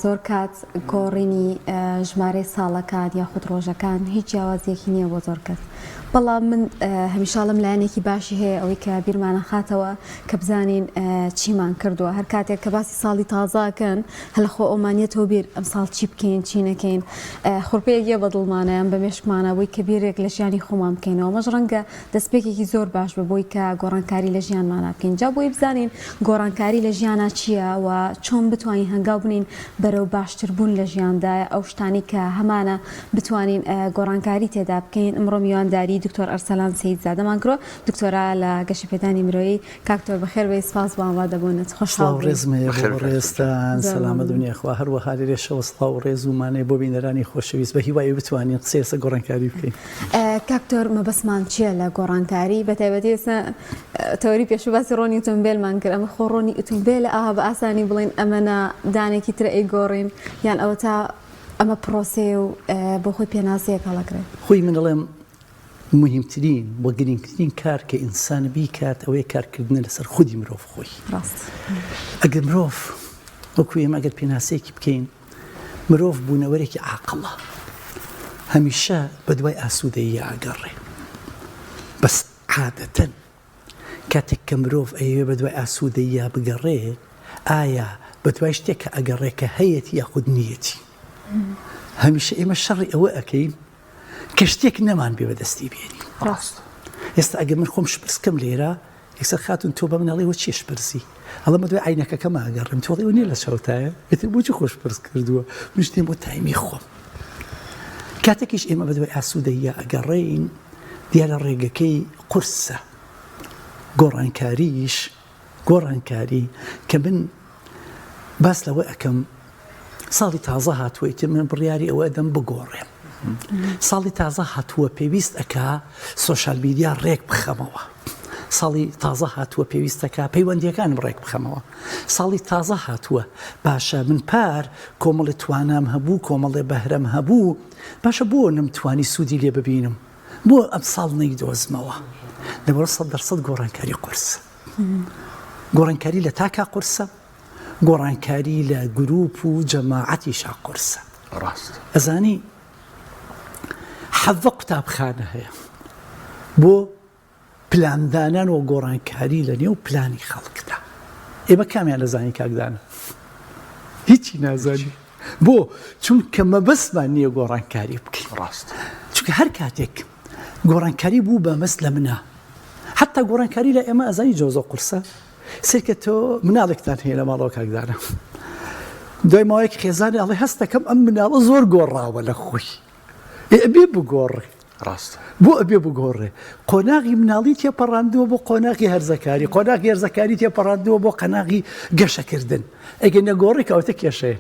زۆر کات گۆڕینی ژمارەی ساڵەکان یاخود ڕۆژەکان هیچ جیاوازیەکی نییە بۆ زۆر کەس بەڵام من هەمیشە ئەڵێم لایەنێکی باشی هەیە ئەوەی کە بیرمانە خاتەوە کە بزانین چیمان کردووە هەر کاتێک کە باسی ساڵی تازاکەن هەلە خۆ ئەومانیەتەوە بیر ئەم ساڵ چی بکەین چی نەکەین خورپەیەک یە بەدڵمانە یان بە مێشکمانە بۆی کە بیرێک لە ژیانی خۆمان بکەینەوە ئەمەش ڕەنگە دەستپێکێکی زۆر باش بە بۆی کە گۆڕانکاری لە ژیانمانا بکەین جا بۆی بزانین گۆڕانکاری لە ژیانا چییە و چۆن بتوانین هەنگاو بنین بەرەو باشتر بوون لە ژیاندا ئەو شتانەی کە هەمانە بتوانین گۆڕانکاری تێدا بکەین ئمڕۆ میوانداری دکتۆر ئەرسەلان سەیدزادەمان کرۆ دکتۆرا لە گەشەپێدانی مرۆیی کاک تۆر بەخێر بێی سپاس بۆ ئامادەبوونت خۆشحاڵ سڵاو بووین. ڕێزم هەیە بۆ بەخێر بێی کاک تۆر گیان. بەڕێزتان زۆر سەلامەت مەمنون. بن یاخوا هەروەها لێرەشەوە سڵاو و ڕێز و مانەیە بۆ بینەرانی خۆشەویست بە هیوای بتوانین قسەی لەسەر گۆڕانکاری بکەین. کاک تۆر مەبەستمان چییە لە گۆڕانکاری بەتایبەتی ئێستا تەوەری پێشوو باسی ڕۆنی ئوتومبێلمان کرد ئەمە خۆ ڕۆنی ئوتومبێلە ئاها بە ئاسانی بڵێین ئەمە نا دانێکی ترە ئەیگۆڕین یان ئەوەتا ئەمە پرۆسەیە و بۆ خۆی پێناسەیەک هەڵەگرێت. خۆی من ئەڵێم موهیمترین و گرینگترین کار کە ئینسان بیکات ئەوەیە کارکردنە لەسەر خودی مرۆڤ خۆی. ڕاست. ئەگەر مرۆڤ وەکو ئێمە ئەگەر پێناسەیەکی بکەین مرۆڤ بوونەوەرێکی عاقڵە هەمیشە بەدوای ئاسوودەیی ئاگەڕێ بەس عادەتەن کاتێک کە مرۆڤ ئەیەوێ بەدوای ئاسوودەییا بگەڕێ ئایا بەدوای شتێک کە ئەگەڕێ کە هەیەتی یاخود نیەتی هەمیشە ئێمە شەڕی ئەوە ئەکەین کە شتێک نەمان بێ بەدەستی بێنین. ڕاست. ئێستا ئەگەر من خۆم شپرز کەم لێرە، یەکسەر خاتوون تۆ بە من ئەڵێی وە چیە شپرزی؟ ئەڵێم بەدوای عەینەکەکەما ئەگەڕێم، تۆ ئەڵێی ئەوە نیە لە چاوتایە؟ ئیتر بۆچی خۆ شپرز کردووە؟ منیش دێم بۆ تایمی خۆم. کاتێکیش ئێمە بەدوای ئاسوودەییا ئەگەڕێین، دیارە ڕێگەکەی قورسە. گۆڕانکاریش گۆڕانکاری کە من باس لەوە ئەکەم ساڵی تازە هاتووە ئیتر من بڕیاری ئەوە ئەدەم بگۆڕێم ساڵی تازە هاتووە پێویست ئەکا social media ڕێک بخەمەوە ساڵی تازە هاتووە پێویستەکە پەیوەندیەکانم ڕێک بخەمەوە ساڵی تازە هاتووە باشە من پار کۆمەڵی توانام هەبوو کۆمەڵێ بەهرەم هەبوو باشە بۆ نەمتوانی سوودی لێ ببینم بۆ ئەم ساڵ نەیدۆزمەوە لەبەر 100% گۆڕانکاری قورس گۆڕانکاری لە تاکا قورسە گۆڕانکاری لە گروپ و جەماعەتیشا قورسە. ڕاست. ئەزانی حەڤە قوتابخانە هەیە بۆ پلاندانان و گۆڕانکاری لە نێو پلانی خەڵکدا. ئێمە کامیان دەزانین کاک دانا؟ هیچی نازانی. بۆ؟ چونکە مەبەستمان نییە گۆڕانکاری بکەین. ڕاست. چونکە هەر کاتێک گۆڕانکاری بوو بە مەبەست لە منا حتا گۆڕانکاری لە ئێمە ئەزانی جۆزۆ قورسە سیرکە تۆ مناڵێکتان هەیە لە ماڵەوە کاک دانا دوای ماوەیەک خێزانی ئەڵێ هەستەکەم ئەم مناڵە زۆر گۆڕاوە لە خۆی ئەبێ بگۆڕێ ڕاست بۆ ئەبێ بگۆڕێ قۆناغی مناڵی تێپەڕاندووە بۆ قۆناغی هەرزەکاری قۆناغی هەرزەکاری تێپەڕاندووە بۆ قەناغی گەشەکردن ئەگەر نەگۆڕی کەوتە کێشەیە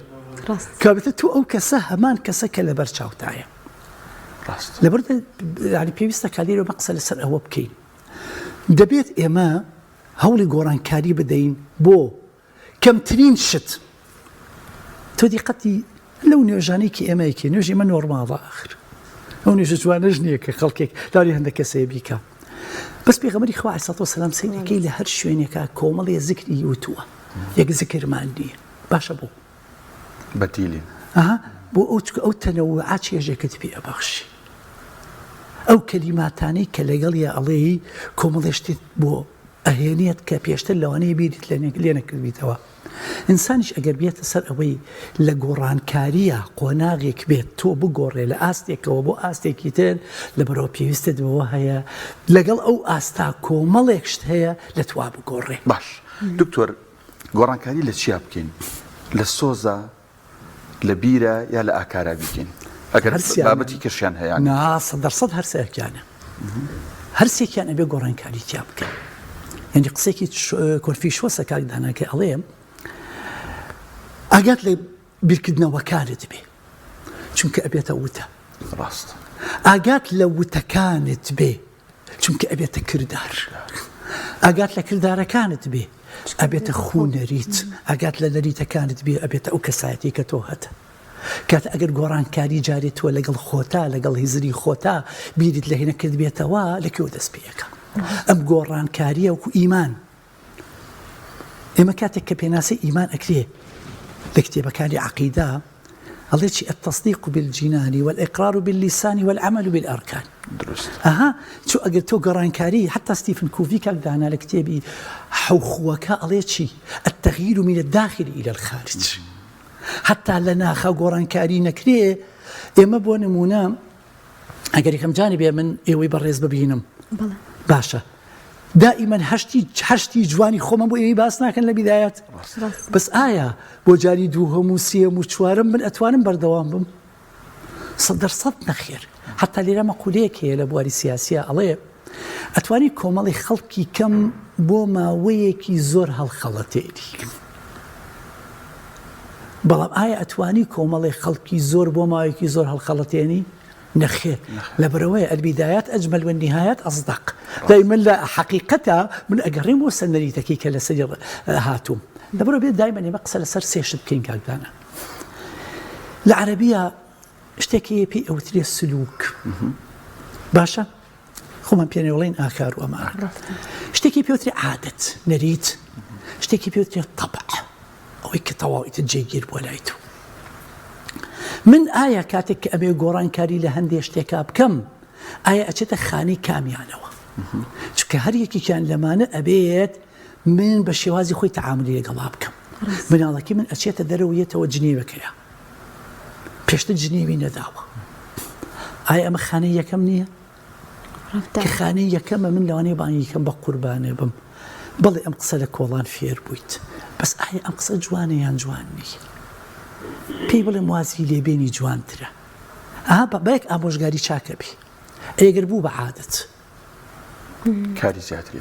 کەوتە تۆ ئەو کەسە هەمان کەسە کە لەبەر چاوتایە لەبەر ینی پێویستە کالێرە بە قسە لەسەر ئەوە بکەین دەبێت ئێمە هەوڵی گۆڕانکاری بدەین بۆ کەمترین شت تۆ دیقەتی لەو نوێژانەی کە ئێمە یەکێ نوێژی ئێمە نۆرماڵە ئاخر ئەو نوێژە جوانەش نییە کە خەڵکێک لاری هەندە کەسەیە بیکا بەس پێغەمبەری خوا عەلەیهی سڵات وسلام سەیرەکەی لە هەر شوێنێکا کۆمەڵێ زکری وتووە یەک زکرمان نییە باشە بۆ بەتیلین ئەها بۆ ئەو چکە ئەو تەنەوعە چێژێکت پێ ئەبەخشی ئەو کەلیماتانەی کە لەگەڵیا ئەڵێی کۆمەڵێ شتت بۆ ئەهێنێت کە پێشتر لەوانەیە بیرت لێ نەکردبیتەوە. ئینسانیش ئەگەر بێتە سەر ئەوەی لە گۆڕانکارییە قۆناغێک بێت تۆ بگۆڕێ لە ئاستێکەوە بۆ ئاستێکی تر لەبەرئەوە پێویستت بەوە هەیە لەگەڵ ئەو ئاستا کۆمەڵێک شت هەیە لە توا بگۆڕێ. باش دکتۆر گۆڕانکاری لە چیا بکەین؟ لە سۆزا؟ لە بیرە یا لە ئاکارا بیکەین ئەگەر بابەتی کەشیان هەیە نا 100% هەر سێکیانە هەر سێکیان ئەبێ گۆڕانکاری تیا بکەن یعنی قسێکی کۆنفیشۆسە کاک دانا کە ئەڵێ ئاگات لە بیرکردنەوەکانت بێ چونکە ئەبێتە وتە ڕاست ئاگات لە وتەکانت بێ چونکە ئەبێتە کردار ئاگات لە کردارەکانت بێ ئەبێتە خوو نەریت ئاگات لە نەریتەکانت بێ ئەبێتە ئەو کەسایەتی کە تۆ هەتە کات ئەگەر گۆڕانکاری جارێ تۆ لەگەڵ خۆتا لەگەڵ هزری خۆتا بیرت لە هێنە کرد بێتەوە لە کوێ دەست پێەکە ئەم گۆڕانکاریە وەکو ئیمان ئێمە کاتێک کە پێناسەی ئیمان ئەکرێ. لە کتێبەکانی عەقیدە ئەڵێ چی التصدیق بالجنان والإقرار باللسان والعمل بالأركان دروست ئەها چۆ ئەگەر تۆ گەڕانکاری حتا ستیفن کوڤی کاک دانا لە کتێبی حەوخوەکە ئەڵێ چی التغییر من الداخل إلى الخارج حتا لە ناخە گۆڕانکاری نەکرێ ئێمە بۆ نمونە ئەگەر یەکەم جاری بێ من ئێوەی بەڕێز ببینم باشە دائیمەن هەشتی هەشتی جوانی خۆمە بۆ ئێوەی باس ناکەن لە بیدایەت بەس ئایا بۆ جاری دووهەم و سێم و چوارم من ئەتوانم بەردەوام بم سەدەر سەد نەخێر حتا لێرە مەقولەیەک هەیە لە بواری سیاسیە ئەڵێ ئەتوانی کۆمەڵی خەڵکی کەم بۆ ماوەیەکی زۆر هەڵخەڵەتێنی بەڵام ئایا ئەتوانی کۆمەڵی خەڵکی زۆر بۆ ماوەیەکی زۆر هەڵخەڵەتێنی؟ نەخێر لەبەرئەوەیە البدایات اجمل والنهایات اصدق دایمەن لە حەقیقەتا من ئەگەڕێم بۆ سەر نەریتەکەی کە لەسەری هاتووم لەبەرئەوە بێت دایمەن ئێمە قسە لەسەر سێ شت بکەین کاک دانا لە عەرەبیە شتێک هەیە پێی ئەوترێ سلوک باشە خۆمان پێ نێوڵین ئاکار و ئەمانە شتێکی پێوترێ عادەت نەریت شتێکی پێوترێ تەبع ئەوەی کە تەواو ئیتر جێگیر بووە لای تۆ من ئایا کاتێک کە ئەبێ گۆڕانکاری لە هەندێ شتێکا بکەم ئایا ئەچێتە خانەی کامیانەوە چونکە هەر یەکێکیان لەمانە ئەبێت من بە شێوازی خۆی تەعاملی لەگەڵا بکەم مناڵەکەی من ئەچێتە دەرەوە یەتەوە جنێوەکەیە پێشتر جنێوی نەداوە ئایا ئەمە خانەی یەکەم نییە؟ کە خانەی یەکەمە من لەوانەیە بانگی کەم بە قوربانێ بم بەڵێ ئەم قسە لە کۆڵان فێر بوویت بەس ئایا ئەم قسە جوانە یان جوان نییە پێی بڵێم وازی لێبێنی جوانترە ئەها بە یەک ئامۆژگاری چاکە بی ئەگەر بوو بە عادەت کاری زیاتری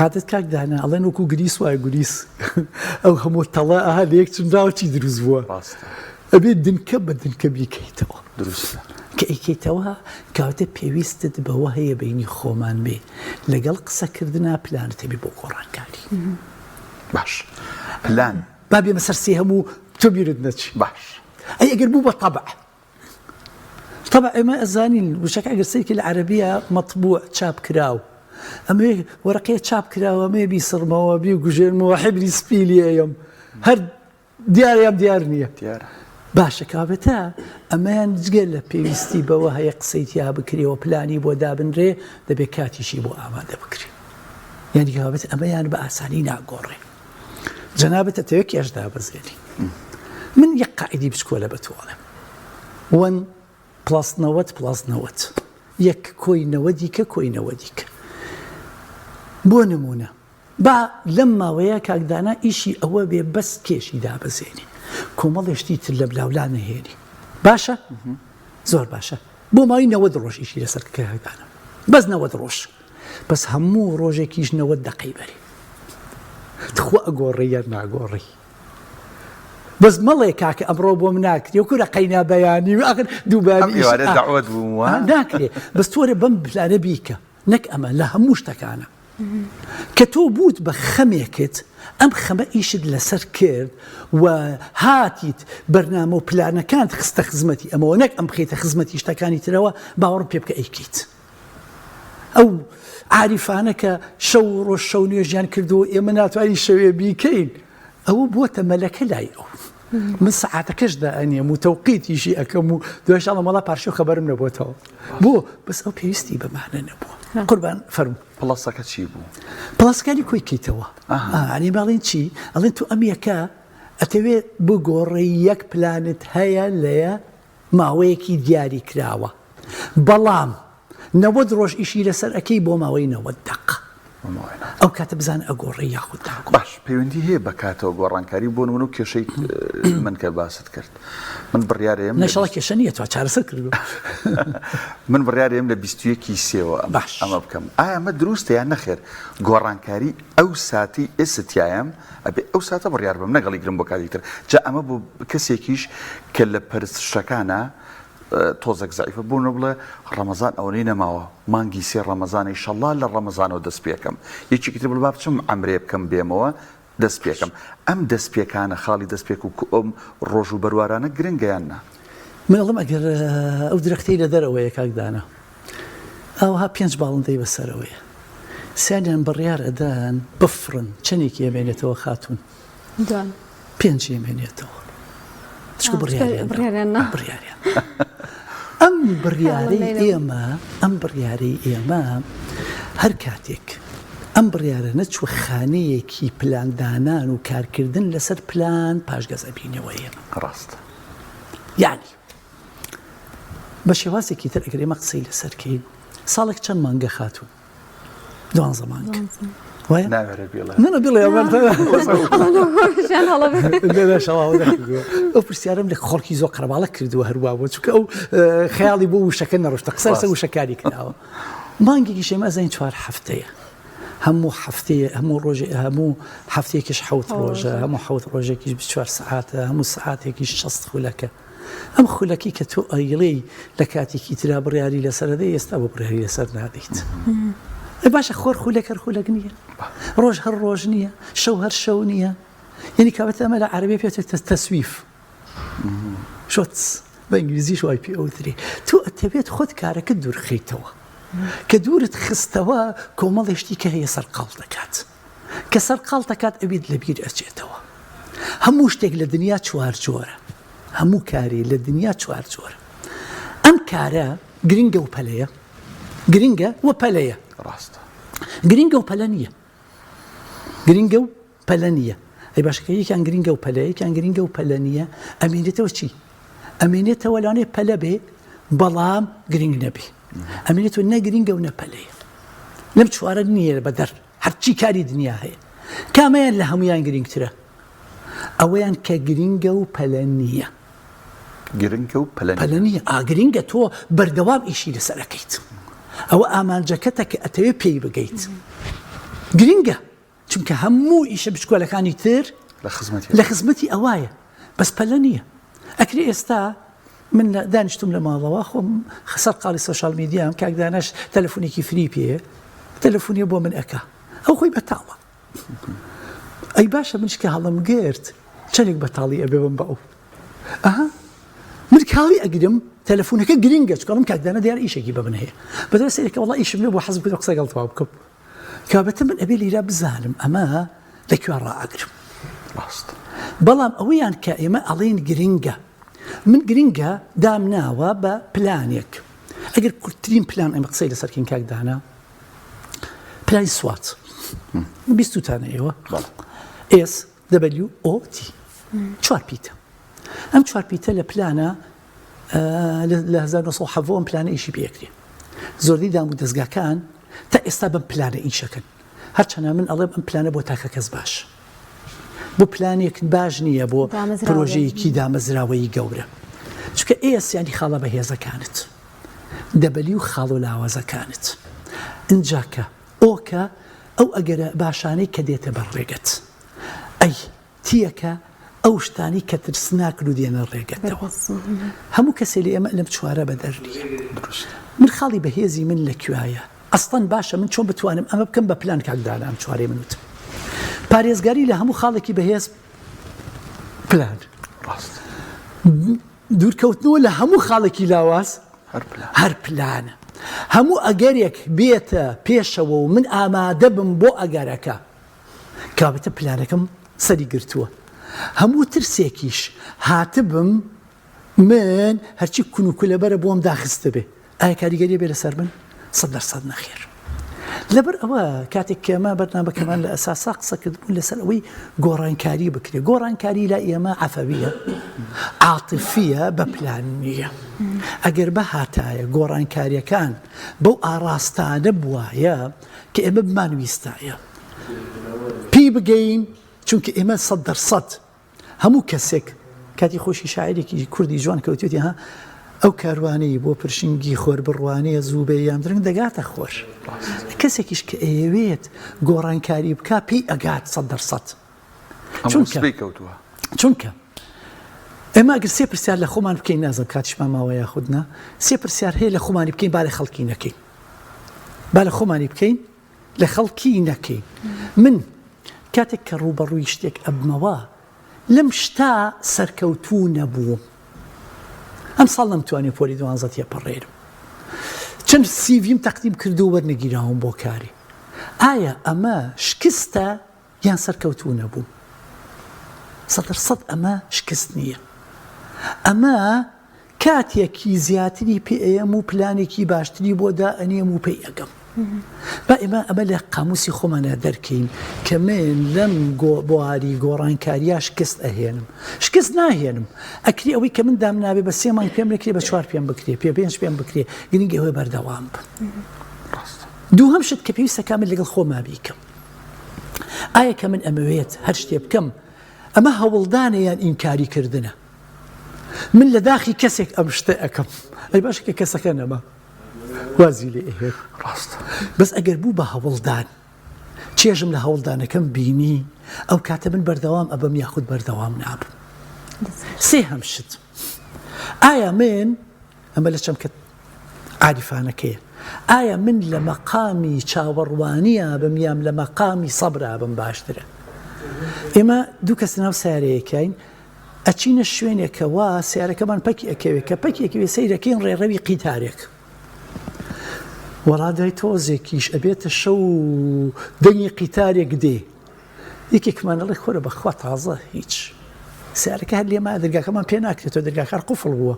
عادەت کاک دانا ئەڵێن وەکو گریس وایە گوریس ئەو هەموو تەڵە ئەها لە یەک چنراوە چی دروست بووە ڕاستە ئەبێ دنکە بە دنکە بیکەیتەوە دروستە کە ئەیکەیتەوە کەواتە پێویستت بەوە هەیە بینی خۆمان بێ لەگەڵ قسەکردنا پلانت هەبێ بۆ گۆڕانکاری باش پلان با بێمە سەر سێهەم و تۆ بیرت نەچی باش ئەی ئەگەر بوو بە تەبع تەبع ئێمە ئەزانین وشەکە ئەگەر سەیرکەی لە عەرەبیە مەطبوع چاپ کراو ئەمەوێ وەرەقەیە چاپ کراوە ئەمەوێ بیسڕمەوە بیگوژێنمەوە حبری سپی لێیەم هەر دیارە یان دیار نییە دیارە باشە کابێتە ئەمەیان جگە لە پێویستی بەوە هەیە قسەی تیا بکرێ و پلانی بۆ دابنرێ دەبێت کاتیشی بۆ ئامادە بکرێ یعنی کابێت ئەمەیان بە ئاسانی ناگۆڕێ جەنابت ئەتەوێ کێش دابەزێنی من یەک قاعدی بچکۆلە بە تۆ ئەڵێم one plus 90 plus 90 یەک کۆی نەوەدیکە کۆی نەوەدیکە بۆ نمونە با لەم ماوەیە کاکدانا ئیشی ئەوە بێ بەس کێشی دابەزێنی کۆمەڵێ شتی تر لە بلاولا نەهێنی باشە زۆر باشە بۆ ماوەی 90 ڕۆژ ئیشی لەسەر کاکدانا بەس 90 ڕۆژ بەس هەموو ڕۆژێکیش 90 دەقەی بەری تخوا ئەگۆڕی یان ناگۆڕی بەس مەڵێ کاکە ئەمڕۆ بۆم ناکرێ و کورە قەینا بەیانی و ئاخر دووبانی ئێوارە دەعوەت بووم وا ناکرێ بەس تۆرە بەم پلانە بیکە نەک ئەمە لە هەموو شتەکانە کە تۆ بووت بە خەمێکت ئەم خەمە ئیشت لەسەر کرد و هاتیت بەرنامە و پلانەکانت خستە خزمەتی ئەمەوە نەک ئەم بخەیتە خزمەتی شتەکانی ترەوە باوەڕم پێ بکە ئەیکەیت ئەو عاریفانە کە شەو و ڕۆژ شەو نوێژیان کردووە ئێمە ناتوانین شەوێ بیکەین ئەوە بووەتە مەلەکە لای ئەو من سەعاتەکەش دائەنێم و تەوقیتیشی ئەکەم و دوایش ئەڵێم وەڵا پارشێو خەبەرم نەبۆتەوە بۆ بەس ئەو پێویستی بەمانە نەبووە قوربان فەرموو پڵەسەکە چی بوو؟ پڵەسەکانی کۆی کەیتەوە ئەنی باڵین چی ئەڵێن تۆ ئەم یەکە ئەتەوێ بگۆڕێ یەک پلانت هەیە لەیە ماوەیەکی دیاری کراوە بەڵام 90 ڕۆژ ئیشی لەسەر ئەکەی بۆ ماوەی 90 دەق ئەو کاتە بزانە ئەگۆڕێ یاخود ناگۆڕێ. باش پەیوەندی هەیە بە کاتەوە گۆڕانکاری بۆ نمونە و کێشەی من کە باست کرد من بڕیارێم نە شەڵا کێشە نییە تۆ چارەسەر کردووە. من بڕیارێم لە 21 سێوە باش ئەمە بکەم ئایا ئەمە دروستە یان نەخێر گۆڕانکاری ئەو ساتی ئێستا تیایم ئەبێ ئەو ساتە بڕیار بم نەگەڵی گرم بۆ کاتێکی تر جا ئەمە بۆ کەسێکیش کە لە پەرستشەکانە تۆزەک زەعیفە بۆ نە بڵێ ڕەمەزان ئەوەنەی نەماوە مانگی سێ ڕەمەزانە ئیشەڵا لە ڕەمەزانەوە دەست پێکەم یەکێکی تر بڵێ با بچم عەمرێ بکەم بێمەوە دەست پێکەم ئەم دەست پێکانە خاڵی دەست پێک و ئەم ڕۆژ و بەروارانە گرنگە یان نا؟ من ئەڵێم ئەگەر ئەو درەختەی لە دەرەوەیە کاک دانا ئاوها پێنج باڵندەی بەسەرەوەیە سیانیان بڕیار ئەدەن بفڕن چەندێکی ئەمێنێتەوە خاتوون؟ دوان. پێنج ئەمێنێتەوە چکە بڕیاریان بڕیاریان ئەم بڕیارەی ئێمە ئەم بڕیارەی ئێمە هەر کاتێک ئەم بڕیارە نەچوە خانەیەکی پلاندانان و کارکردن لەسەر پلان پاشگەز ئەبینەوە ئێمە ڕاستە یعنی بە شێوازێکی تر ئەگەر ئێمە قسەی لەسەر کەین ساڵێک چەند مانگە خاتوون دوانزە مانگ وایە ناوێرێ بیڵێ نە بیڵێ ئەو پرسیارم لە خەڵکی زۆر قەرەباڵە کردووە هەروە بۆ چونکە ئەو خەیاڵی بۆ وشەکە نەڕشتە قسە لەسەر وشەکاری کراوە مانگێکی شێمە ئەزانین چوار هەفتەیە هەموو هەفتەیە هەموو ڕۆژێ هەموو هەفتەیەکیش حەوت ڕۆژە هەموو حەوت ڕۆژێکیش 24 سەعاتە هەموو سەعاتێکیش 60 خولەکە ئەم خولەکی کە تۆ ئەیڵێی لە کاتێکی ترا بڕیاری لەسەر ئەدەی ئێستا بۆ بڕیاری لەسەر نادەیت ئەی باشە خۆر خولەک هەر خولەک نییە ڕۆژ هەر ڕۆژ نییە شەو هەر شەو نییە یعنی کابەتە ئەمە لە عەرەبی پێ تەسویف شۆتس بە ئینگلیزیش وای پێ ئەوترێ تۆ ئەتەوێت خۆت کارەکە دوورخەیتەوە کە دوورت خستەوە کۆمەڵێ شتی کە هەیە سەرقاڵ دەکات کە سەرقاڵ دەکات ئەویت لەبیر ئەچێتەوە. هەموو شتێک لە دنیا چوار جۆرە. هەموو کارێ لە دنیا چوار جۆرە. ئەم کارە گرنگە و پەلەیە. گرنگە و پەلەیە. ڕاستە. گرنگە و پەلە نییە. گرنگە و پەلە نییە. ئەی باشە کە یەکیان گرنگە و پەلەیە، یەکیان گرنگە و پەلە نییە، ئەمێنێتەوە چی؟ ئەمێنێتەوە لەوانەیە پەلە بێ بەڵام گرنگ نەبێ. ئەمێنێتەوە نە گرنگە و نە پەلەیە. لەم چوارە نییە بەدەر. هەرچی کاری دنیا هەیە کامەیان لە هەمویان گرنگترە؟ ئەوەیان کە گرنگە و پەلە نییە. گرنگە و پەلە پەلە نییە. ئا گرنگە تۆ بەردەوام ئیشی لەسەر ئەکەیت. ئەوە ئامانجەکەتە کە ئەتەوێ پێی بگەیت. گرنگە چونکە هەموو ئیشە بچکۆلەکانی تر لە خزمەتی لە خزمەتی ئەوایە بەس پەلە نییە. ئەکرێ ئێستا من دانیشتوم لە ماڵەوە خۆم سەرقاڵی سۆشیال میدیام کاک داناش تەلەفونێکی فری پێیە تەلەفونیە بۆ من ئەکا ئەو خۆی بەتاڵە ئەی باشە منش کە هەڵم گرت چەندێک بەتاڵی ئەبێ بم بە ئەو ئەها من کاڵی ئەگرم تەلەفونەکە گرنگە چکەڵم کاک دانا دیار ئیشێکی بە من هەیە بەدەر سەیرەکە وەڵا ئیشم نەبوو حەزم کرد قسە گەڵ تەواو بکەم کابەتە من ئەبێ لیرە بزانم ئەمە لە کوێ ڕائەگرم ڕاست بەڵام ئەوەیان کە ئێمە ئەڵێن گرنگە من گرنگە دامناوە بە پلانێک ئەگەر کورتترین پلان ئەمە قسەی لەسەر کەین کاک دانا پلانی SWOT بیستوتانە ئێوە S W O T چوار پیتە ئەم چوار پیتە لە پلانە لە 1970 ئەم پلانە ئیشی پێکرێ زۆربەی دام و دەستگاکان تا ئێستا بەم پلانە ئیشەکەن هەرچەنە من ئەڵێم ئەم پلانە بۆ تاکە کەس باش بۆ پلانێک باش نییە بۆ پرۆژەیەکی دامەزراوەیی گەورە چونکە S یانی خاڵە بەهێزەکانت W خاڵ و لاوازەکانت ئینجاکە O کە ئەو ئەگەرە باشانەی کە دێتە بەر ڕێگەت ئەی تیەکە ئەو شتانەی کە ترسناکن و دێنە ڕێگەتەوە. هەموو کەسێ لە ئێمە لەم چوارە بەدەر نییە. من خاڵی بەهێزی من لە کوێیە؟ ئەسڵەن باشە من چۆن بتوانم ئەمە بکەم بە پلان کاک دانا ئەم چوارەی من وتم. پارێزگاری لە هەموو خاڵێکی بەهێز پلان. ڕاست. دوورکەوتنەوە لە هەموو خاڵێکی لاواز هەر پلانە. هەموو ئەگەرێک بێتە پێشەوە و من ئامادە بم بۆ ئەگەرەکە. کەواتە پلانەکەم سەری گرتووە هەموو ترسێکیش هاتبم من هەرچی کون و کولەبەرە بۆم داخستبێ ئایا کاریگەری بێ لەسەر من 100% نەخێر لەبەر ئەوە کاتێک کێمە بەرنامەکەمان لە ئەساسا قسەکردبوون لەسەر ئەوەی گۆڕانکاری بکرێت گۆڕانکاری لە ئێمە عەفەویە عاتفیە بە پلان نییە ئەگەر بەهاتایە گۆڕانکاریەکان بەو ئاراستانە بواە کە ئێمە بمانویستایە پێی بگەین چونکە ئێمە سەد دەرسەد هەموو کەسێک کاتی خۆشی شاعرێکی کوردی جوان کەوتوێتی ها ئەو کاروانەی بۆ پرشنگی خۆر بڕوانێ زوو بێ یان درەنگ دەگاتە خۆر کەسێکیش کە ئەیەوێت گۆڕانکاری بکا پێی ئەگات سەد دەرسەد چونکە چونکە ئێمە ئەگەر سێ پرسیار لە خۆمان بکەین نازم کاتیشمان ماوە یاخود نا سێ پرسیار هەیە لە خۆمانی بکەین با لە خەڵکی نەکەین با لە خۆمانی بکەین لە خەڵکی نەکەین من کاتێک کە ڕووبەڕووی شتێک ئەبمەوە لەم شتا سەرکەوتوو نەبووم ئەم ساڵ نەمتوانی پۆلی دوانزە تێپەڕێنم چەند سیڤیم تەقدیم کردو وەرنەگیراوم بۆ کاری ئایا ئەمە شکستە یان سەرکەوتوو نەبووم؟ سەدر سەد ئەمە شکست نییە. ئەمە کاتێکی زیاتری پێ ئەیەم و پلانێکی باشتری بۆ دائەنێم و پێی ئەگەم. با ئێمە ئەمە لە قاموسی خۆمانە دەرکەین کە من لەم بواری گۆڕانکاریا شکست ئەهێنم. شکست ناهێنم. ئەکرێ ئەوەی کە من دامنابێ بە سێ مانگ پێم نەکرێ بە چوار پێم بکرێ، پێ پێنج پێم بکرێ، گرنگ ئەوەیە بەردەوام بم. دووهەم شت کە پێویستە کا من لەگەڵ خۆما بیکەم. ئایا کە من ئەمەوێت هەر شتێ بکەم ئەمە هەوڵدانە یان ئینکاری کردنە؟ من لە داخی کەسێک ئەم شتە ئەکەم ئەی باشە کە کەسەکە نەما وازی لێ ئەهێن ڕاستە بەس ئەگەر بوو بە هەوڵدان چێژم لە هەوڵدانەکەم بینی ئەو کاتە من بەردەوام ئەبم یاخود بەردەوام نابم سێ هەم شت ئایا من ئەمە لە چەمکە عاریفانەکەیە ئایا من لە مەقامی چاوەڕوانیا بم یام لە مەقامی سەبرا بم باشترە ئێمە دوو کەس ناو سارەیەکین ئەچینە شوێنێکەوە سیارەکەمان پەکی ئەکەوێت کە پەکی ئەکەوێ سەیرەکەین ڕێڕەوی قیتارێک وەڵا دای تۆزێکیش ئەبێتە شەو و دەنگی قیتارێک دێ یەکێکمان ئەڵێ خۆرە بەخوا تازە هیچ سیارەکە هەر لێما دەرگاکەمان پێ ناکرێتەوە دەرگاکار قفڵ بووە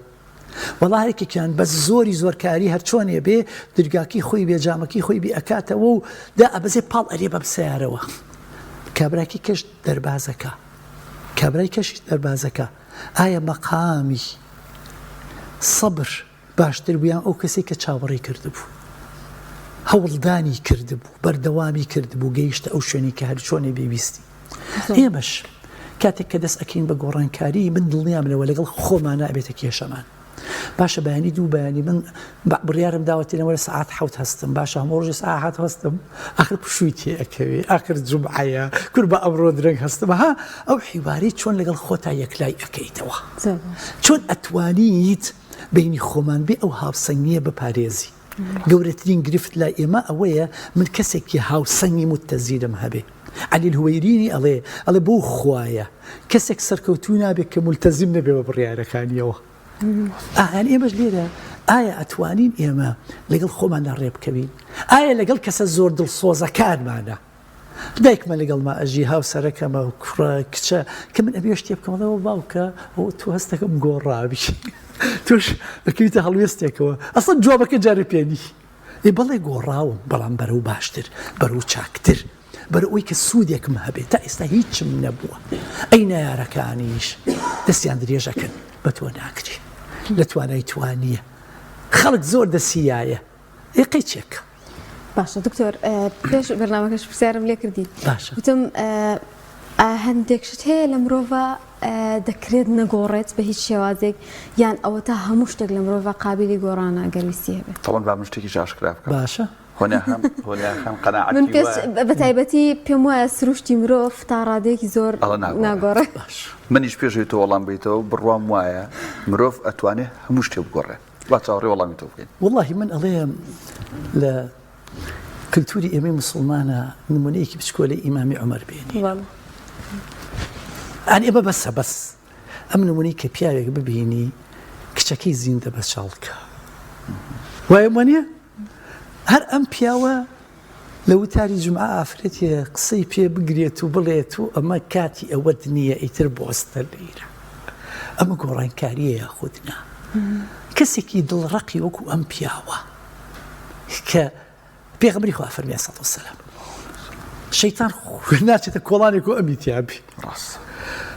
وەڵا یەکێکیان بەس زۆری زۆرکاری هەرچۆنێ بێ درگاکەی خۆی بێ جامەکەی خۆی بێ ئەکاتەوە و دا ئەبەزێ پاڵ ئەرێ بەم سیارەوە کابراکی کەش دەربازەکە کابرای کەشی دەربازەکە ئایا مەقامی سەبر باشتر بوو یان ئەو کەسەی کە چاوەڕێی کردبوو هەوڵدانی کردبوو بەردەوامی کردبوو گەیشتە ئەو شوێنەی کە هەرچۆنێ بێ ویستی ئێمەش کاتێک کە دەست ئەکەین بە گۆڕانکاری من دڵنیام لەوە لەگەڵ خۆمانە ئەبێتە کێشەمان باشە بەیانی دوو بەیانی من بڕیارم داوەتێنەوە لە سەعات حەوت هەستم باشە هەموو ڕۆژی سەعات هەستم ئاخر پشووی تێ ئەکەوێ ئاخر جومعەیە کور بە ئەمڕۆ درەنگ هەستم ها ئەو حیوارەی چۆن لەگەڵ خۆتا یەکلای ئەکەیتەوە چۆن ئەتوانیت بینی خۆمان بێ ئەو هاوسەنگیە بپارێزی گەورەترین گرفت لای ئێمە ئەوەیە من کەسێکی هاوسەنگی متەزیرم هەبێ عەلی الهوەیرینی ئەڵێ ئەڵێ بۆ خوایە کەسێک سەرکەوتوو نابێت کە مولتەزیم نەبێ بە بڕیارەکانیەوە ئایان ئێمەش لێرە ئایا ئەتوانین ئێمە لەگەڵ خۆماندا ڕێ بکەوین ئایا لەگەڵ کەسە زۆر دڵسۆزەکانمانە دایکمە لەگەڵما ئەژی هاوسەرەکەمە کوڕە کچە کە من ئەبێ شتێ بکەم ئەڵێ باوکە ئەوە تۆ هەستەکەم گۆڕاوی تۆش دەکەویتە هەڵوێستێکەوە ئەسڵەن جوابەکە جارێ پێ نی ئێ بەڵێ گۆڕاوم بەڵام بەرەو باشتر بەرەو چاکتر بەرەو ئەوی کە سوودێکم هەبێت تا ئێستا هیچم نەبووە ئەی نەیارەکانیش دەستیان درێژەکەن بە تۆ ناکرێ لە توانای توانیە خەڵک زۆر دەسیایە ئێ قەیچێک. باشە دکتۆر پێش بەرنامەکەش پرسیارم لێ کردی باشە وتم هەندێک شت هەیە لە مرۆڤ دەکرێت نەگۆڕێت بە هیچ شێوازێک یان ئەوە تا هەموو شتێک لە مرۆڤ قابلی گۆڕانە گەر ویستی هەبێت تەڵم با من شتێکیش ئاشکرا بکەم باشە هۆنیاخان هۆنیاخان قەناعەتی من پێش وایە. بە تایبەتی پێم وایە سروشتی مرۆڤ تا ڕادەیەکی زۆر ئەڵە ناگۆڕێ. ناگۆڕێ باش منیش پێش ئەوەی تۆ وەڵام بەیتەوە بڕوام وایە مرۆڤ ئەتوانێ هەموو شتێ بگۆڕێ با چاوەڕێی وەڵامی تۆ بکەین. وەڵاهی من ئەڵێم لە کلتوری ئێمەی موسڵمانە نمونەیەکی بچکۆلەی ئیمامی عومەر بێنین. بەڵێ. ئەنی ئەمە بەسە بەس ئەم نمونەی کە پیاوێک ببینی کچەکەی زیندە بە چاڵکە وایە وانە هەر ئەم پیاوە لە وتاری جومعە ئافرەتێ قسەی پێ بگرێت و بڵێت و ئەمە کاتی ئەوەت نییە ئیتر بۆستە لەیرە ئەمە گۆڕانکاریە یاخود نا کەسێکی دڵڕەقی وەکو ئەم پیاوە کە پێغەمبەری خوا فەرمی سەڵات وسلام شەیتان ناچێتە کۆڵانێک و ئەمی تیابی ڕاست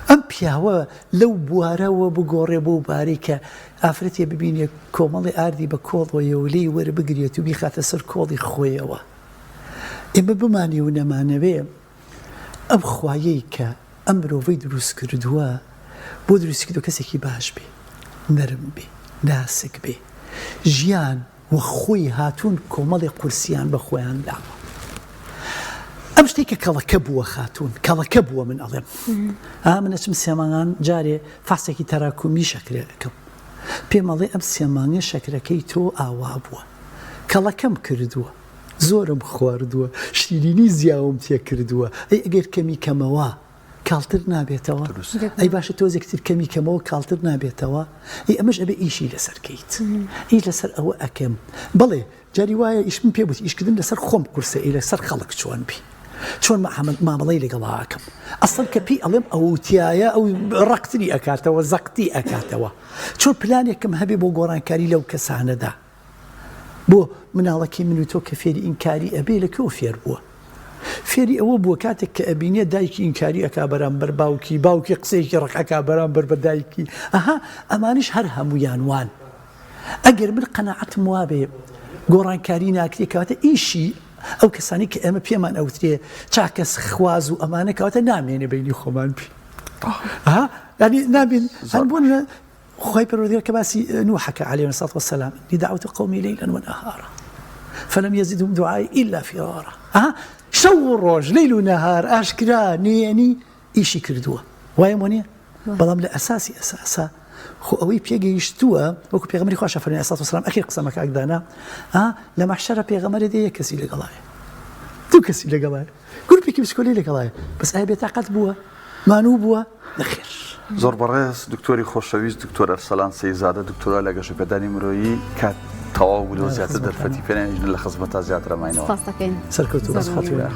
ئەم پیاوە لەو بوارەوە بگۆڕێ بۆ بارەی کە ئافرەتێ ببینێ کۆمەڵێ ئاردی بە کۆڵەوەیە و لێی وەربگرێت و بیخاتە سەر کۆڵی خۆیەوە. ئێمە بمانەوێ و نەمانەوێ ئەم خوایەی کە ئەم مرۆڤەی دروست کردووە بۆ دروستی کردووە کەسێکی باش بێ، نەرم بێ، ناسک بێ، ژیان و خۆی هاتوون کۆمەڵێ قورسیان بە خۆیان داوە. ئەم شتەی کە کەڵەکە بووە خاتوون، کەڵەکە بووە من ئەڵێم. ئا من ئەچم سێ مانگان جارێ فەحسێکی تەراکومی شەکرە ئەکەم. پێم ئەڵێ ئەم سێ مانگە شەکرەکەی تۆ ئاوا بووە. کەڵەکەم کردووە. زۆرم خواردووە. شیرینی زیاوم تێ کردووە. ئەی ئەگەر کەمی کەمەوە کاڵتر نابێتەوە؟ ئەی باشە تۆزێک تر کەمی کەمەوە کاڵتر نابێتەوە؟ ئەی ئەمەش ئەبێ ئیشی لەسەر کەیت. ئیش لەسەر ئەوە ئەکەم. بەڵێ جاری وایە ئیش من پێ بوتی ئیشکردن لەسەر خۆم قورسە ئەی لەسەر خەڵک چۆن بی؟ چۆن مامەڵەی لەگەڵا ئەکەم ئەسڵەن کە پێی ئەڵێم ئەو تایە ئەو ڕقتری ئەکاتەوە زەقتی ئەکاتەوە چۆن پلانێکم هەبێ بۆ گۆڕانکاری لەو کەسانەدا بۆ مناڵەکەی من و تۆ کە فێری ئینکاری ئەبێ لە کوێوە فێر بووە؟ فێری ئەوە بووە کاتێک کە ئەبینێ دایکی ئینکاری ئەکا بەرامبەر باوکی، باوکی قسەیەکی ڕق ئەکا بەرامبەر بە دایکی، ئەها ئەمانیش هەر هەموویان وان. ئەگەر من قەناعەتم وابێ گۆڕانکاری ناکرێ کەواتە ئیشی ئەو کەسانی کە ئێمە پێمان ئەوترێ چاکەس خواز و ئەمانە کەواتە نامێنێ بینی خۆمان بی. ها یعنی نابین هەر بۆ خوای پەروەردگار کە باسی نوح کە علیه الصلاة والسلام انی دعوت قومی لیلا ونهارا فلم یزدهم دعای الا فرارا ئەها شەو و ڕۆژ لەیل و نەهار ئاشکرا نهێنی ئیشی کردووە وایە مۆنیە بەڵام لە ئەساسی ئەساسا خۆ ئەوەی پێگەیشتووە وەکو پێغەمبەری خواشە فەرمی علیه الصلاة والسلام ئەخیر قسەمە کاک دانا لە مەحشەرە پێغەمبەرێ دێ یەک کەسی لەگەڵایە دوو کەسی لەگەڵایە گروپێکی بچکۆلەی لەگەڵایە بەس ئایا بێتاقەت بووە؟ مانوو بووە؟ نەخێر. زۆر بەڕێز دکتۆری خۆشەویست دکتۆر ئەرسەلان سەیزادە دکتۆرا لە گەشەپێدانی مرۆیی کات تەواو بوو لەوە زیاتر دەرفەتی پێ ناهێژن لە خزمەتا زیاتر ئەماینەوە. سپاست دەکەین. سەرکەوتوو بن.